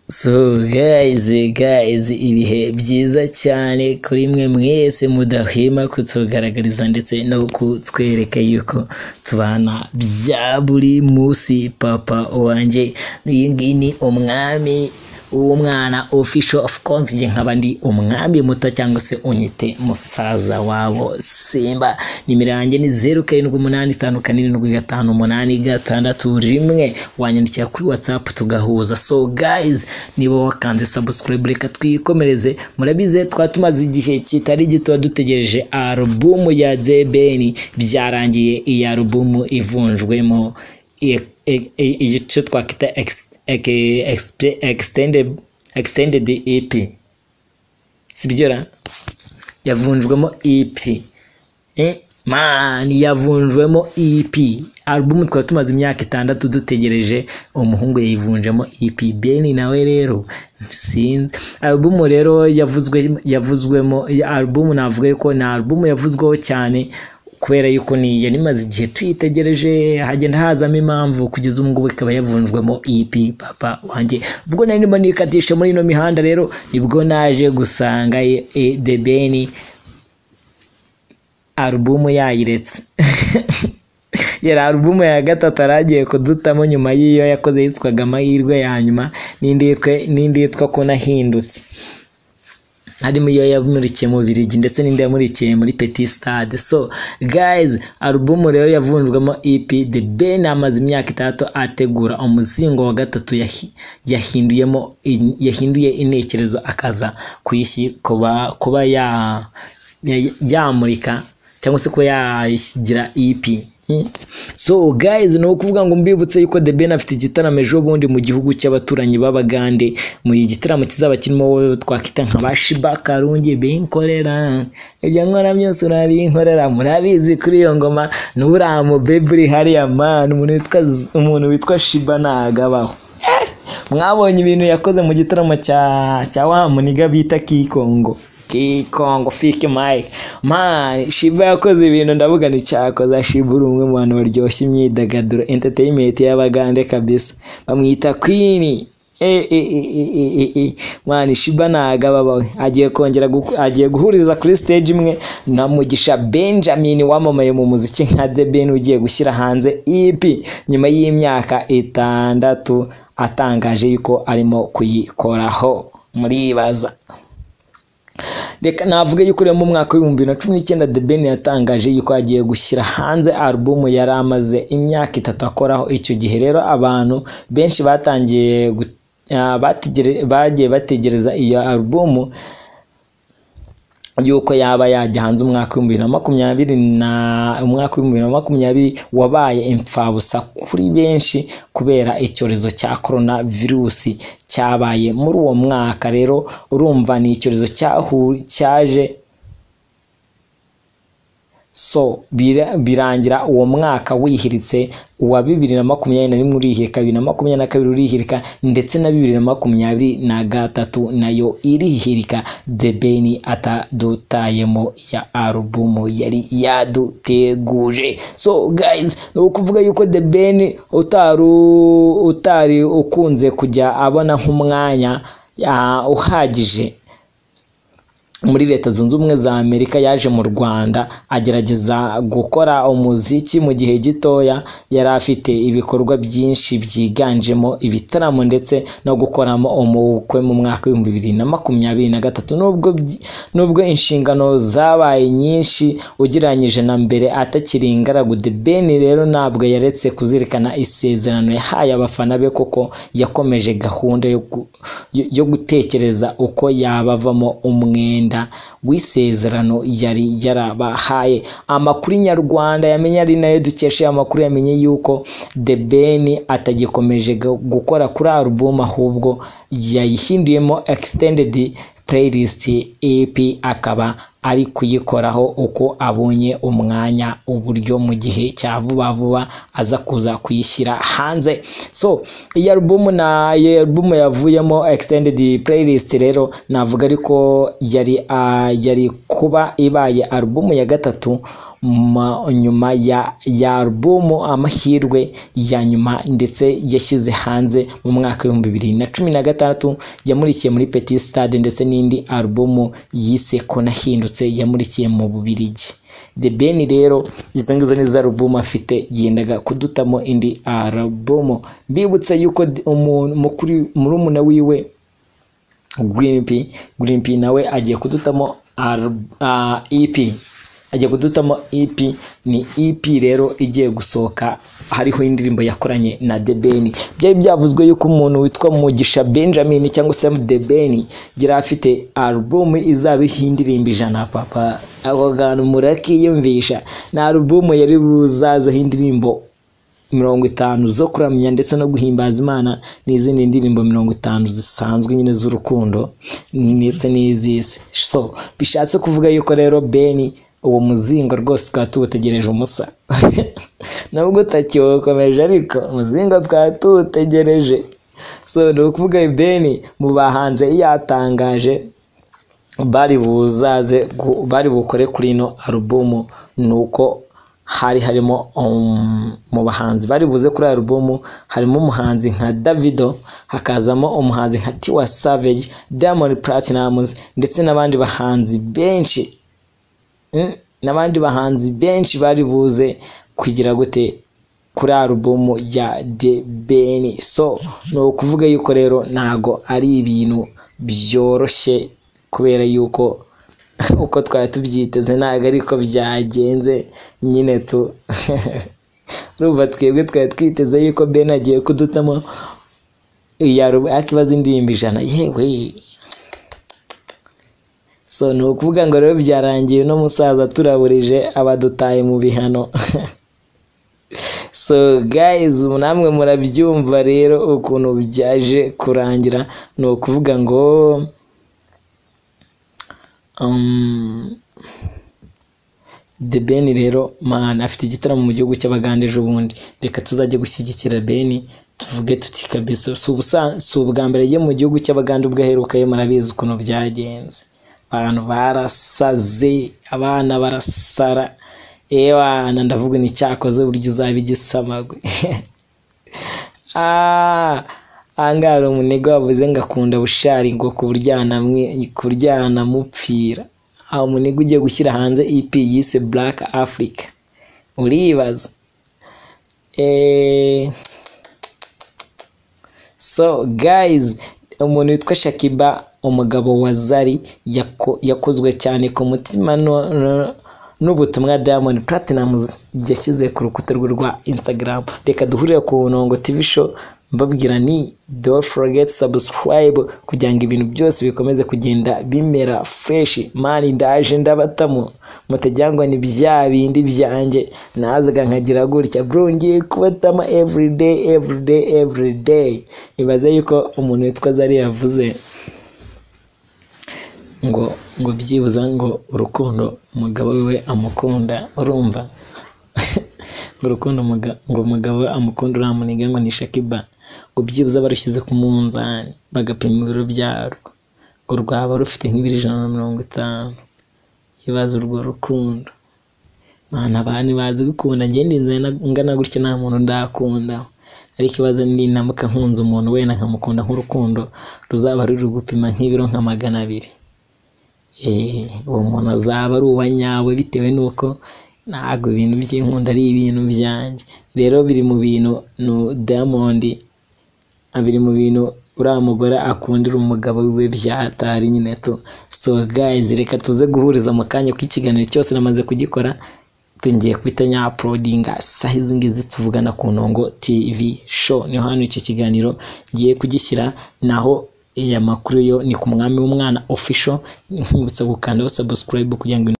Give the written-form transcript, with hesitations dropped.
So guys, ibihe byiza cyane kuri mwe mwese mudahwema kutugaragariza ndetse no kutwereka yuko tubana bya buri munsi. Papa wanjye, uyu ngiyi ni umwami w'umwana official, of course njye nkaba ndi umwami muto cyangwa se unyite musaza wabo Simba. Nimero yanjye ni 0785475861, wanyandikira kuri WhatsApp tugahuza. So guys, niba wakanze subscribe, reka twikomereze. Murabize twari tumaze igihe kitari gito dutegereje alubumu ya The Ben. Byarangiye iyi alubumu ivunjwemo icyo twakwita extended EP, sibyo ra? Yavunjwemo EP, man, yavunjwemo EP. Album twari tumaze imyaka 6 dutegereje, umuhungu yayivunjemo EP. Ben nawe rero sinzi. Album rero yavuzwemo album, navuga ko ni album yavuzweho cyane kubera yuko ni yari imaze igihe tuyitegereje, hagenda hazamo impamvu kugeza ubu ngubu ikaba yavunjwemo EP. Papa wanjye, ubwo nari ndimo nikatisha muri ino mihanda rero, nibwo naje gusanga The Ben alubumu yayiretse. Yari alubumu ya gatatu aragiye kudutamo nyuma y'iyo yakoze yitwaga Amahirwe ya Nyuma n'indi yitwa Ko Nahindutse, harimo iyo yamurikiye mu Bubiligi ndetse n'indi yamurikiye muri Petit Stade. So guys, alubumu rero yavunjwemo EP. The Ben amaze imyaka 6 ategura umuzingo wa gatatu yahinduye intekerezo akaza kuba yamurika cyangwa se kuba yashyira EP. So guys, ni ukuvuga ngo mbibutse yuko The Ben afite igitaramo ejo bundi mu gihugu cy'abaturanyi b'Abagande, mu gitaramo kizaba kirimo twakwita nka ba Sheebah Karungi, binkorera ibyo nkora byose urabinkorera, murabizi kuri iyo ngoma n'uriya baby uri hariya man, umuntu witwa Sheebah ntagabaho. Mwabonye ibintu yakoze mu gitaramo cya wa muniga bita Kikongo. Kikongo Fike Mike, man, Sheebah yakoze ibintu ndavuga ni cyakoze. Sheebah uri umwe mu bantu baryoshya imyidagaduro entertainment y'Abagande kabisa, bamwita Queen. Man, Sheebah ntagababawe, agiye kongera agiye guhuriza kuri stage imwe na Mugisha Benjamin wamamaye mu muziki nka The Ben, ugiye gushyira hanze EP nyuma y'imyaka 6 atangaje yuko arimo kuyikoraho. Muribaza, reka navuga yuko rero mu mwaka w'ibihumbi bibiri na cumi n'icyenda The Ben yatangaje yuko agiye gushyira hanze alubumu yari amaze imyaka 3 akoraho. Icyo gihe rero abantu benshi batangiye bagiye bategereza iyo alubumu yuko yaba yajya hanze umwaka w'ibihumbi bibiri na makumyabiri na umwaka w'ibihumbi bibiri na makumyabiri wabaye imfabusa kuri benshi kubera icyorezo cya corona virusi cyabaye muri uwo mwaka. Rero urumva ni icyorezo cyaje, so birangira uwo mwaka wihiritse, uwa 2021 urihirika, 2022 urihirika, ndetse na 2023 nayo irihirika. The Ben atadutayemo ya alubumu yari yaduteguje. So guys, ni ukuvuga yuko The Ben utari ukunze kujya abona nk'umwanya uhagije muri Leta Zunze Ubumwe za Amerika, yaje mu Rwanda agerageza gukora umuziki mu gihe gitoya. Yari afite ibikorwa byinshi byiganjemo ibitaramo ndetse no gukoramo umukwe mu mwaka w'ibihumbi bibiri na makumyabiri na gatatu. Nubwo inshingano zabaye nyinshi ugereranyije na mbere atakiri ingaragu, The Ben rero ntabwo yaretse kuzirikana isezerano yahaye abafana be, kuko yakomeje gahunda yo gutekereza uko yabavamo umwenda w'isezerano yari yarabahaye. Amakuru Nyarwanda yamenye, ari nayo dukesha amakuru, yamenye yuko The Ben atagikomeje gukora kuri alubumu, ahubwo yayihinduyemo extended playlist EP, akaba ari kuyikoraho uko abonye umwanya, uburyo mu gihe cya vuba vuba aza kuza kuyishyira hanze. So iyi alubumu na iyi alubumu yavuyemo extended playlist rero navuga ariko yari kuba ibaye alubumu ya gatatu Nyuma ya alubumu Amahirwe ya Nyuma ndetse yashyize hanze mu mwaka 2016, yamurikiye muri Petit Stade, ndetse n'indi alubumu yise Ko Nahindutse yamurikiye mu Bubiligi. The Ben rero izo ngizo ni zo alubumu afite, yendaga kudutamo indi alubumu. Mbibutse yuko umuntu mukuru, murumuna wiwe Green P, Green P nawe agiye kudutamo EP, agiye kudutamo EP. Ni EP rero igiye gusohoka, hariho indirimbo yakoranye na The Ben. Byari byavuzwe yuko umuntu witwa Mugisha Benjamin cyangwa se The Ben yari afite album izaba iriho indirimbo 100. Papa, ako kantu murakiyumvisha? Ni album yari buzazeho indirimbo 50 zo kuramya ndetse no guhimbaza Imana, n'izindi ndirimbo 50 zisanzwe nyine z'urukundo ndetse n'iz'isi. So bishatse kuvuga yuko rero Ben uwo muzingo rwose twaba tuwutegereje umusa, nubwo utakiwukomeje, ariko umuzingo twaba tuwutegereje. So ni ukuvuga Ben mu bahanze yatangaje bari buzaze bari bukore kuri ino alubumu, nuko hari harimo mu bahanzi bari buze kuri alubumu harimo umuhanzi nka Davido, hakazamo umuhanzi nka Tiwa Savage, Diamond Platnumz ndetse n'abandi bahanzi benshi, n'abandi bahanzi benshi bari buze kugira gute kuri alubumu ya The Ben. So ni ukuvuga yuko rero ntago ari ibintu byoroshye, kubera yuko uko twari tubyiteze ntago ariko byagenze nyine tu. Urumva twebwe twari twiteze yuko Ben agiye kudutamo akibaza indirimbo 100, yewe. So ni ukuvuga ngo rero byarangiye uno musaza turaburije abadutaye mu bihano. So guys, namwe murabyumva rero ukuntu byaje kurangira. Ni ukuvuga ngo The Ben rero man afite igitaramo mu gihugu cy'Abagande ejo bundi, reka tuzajye gushyigikira Ben, tuvuge tuti kabisa si ubwa mbere agiye mu gihugu cy'Abagande, ubwo aherukayo murabizi ukuntu byagenze, abantu barasaze, abana barasara, ewana ndavuga ni cyakoze buryo uzaba igisamagwe. Ahangaha hari umuniga wavuze ngo akunda Bushali ngo kuryana mupfira. Aho umuniga ugiye gushyira hanze EP yise Black Africa, uribaza. So guys, umuntu witwa Shakiba, umugabo wa Zari, yakozwe cyane ku mutima n'ubutumwa Diamond Platnumz yashyize ku rukuta rwe rwa Instagram. Reka duhurire ku Nongo TV Show, mbabwira ni don't forget subscribe kugira ngo ibintu byose bikomeze kugenda bimera fresh. Mani ndaje ndabatamo, mutagira ngo ni bya bindi byanjye nazaga nkagira gutya bro, ngiye kubatama every day, every day, every day. Ibaze yuko umuntu witwa Zari yavuze ngo byibuza ngo urukundo umugabo we amukunda, urumva ngo urukundo ngo umugabo amukunda uramuniga ngo ni Shakiba, ngo byibuza barushyize ku munzani bagapima ibiro byarwo ngo rwaba rufite nk'ibiro 150. Ibaze urwo rukundo mana, abantu bazi gukunda. Njye ndinze ngana gutya nta muntu ndakunda, ariko ibaze ninamuka nkunze umuntu wenda nkamukunda nk'urukundo ruzaba ruri gupima nk'ibiro nka 200, uwo muntu azaba ari uwa nyawe, bitewe n'uko ntabwo ibintu by'inkunda ari ibintu byanjye. Rero biri mu bintu Diamond, biri mu bintu uriya mugore akundira umugabo we byatari nyine tu. So guys, reka tuze guhuriza mu kanya ko ikiganiro cyose namaze kugikora, tugiye kwita nya-uploadinga saha izi ngizi tuvugana ku Nongo TV Show. Niho hano icyo kiganiro ngiye kugishyira, naho aya makuru yo ni ku Mwami w'Umwana Official. Nkwibutsa gukanda subscribe kugira ngo